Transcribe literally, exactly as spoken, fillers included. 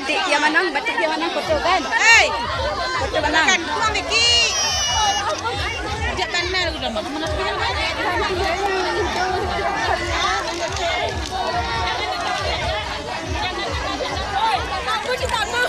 Batik dia manang, batik dia manang foto kan? Hei, foto manang. Kan tuang dikit. Jak tanah udah mana mana. Aku cakap apa?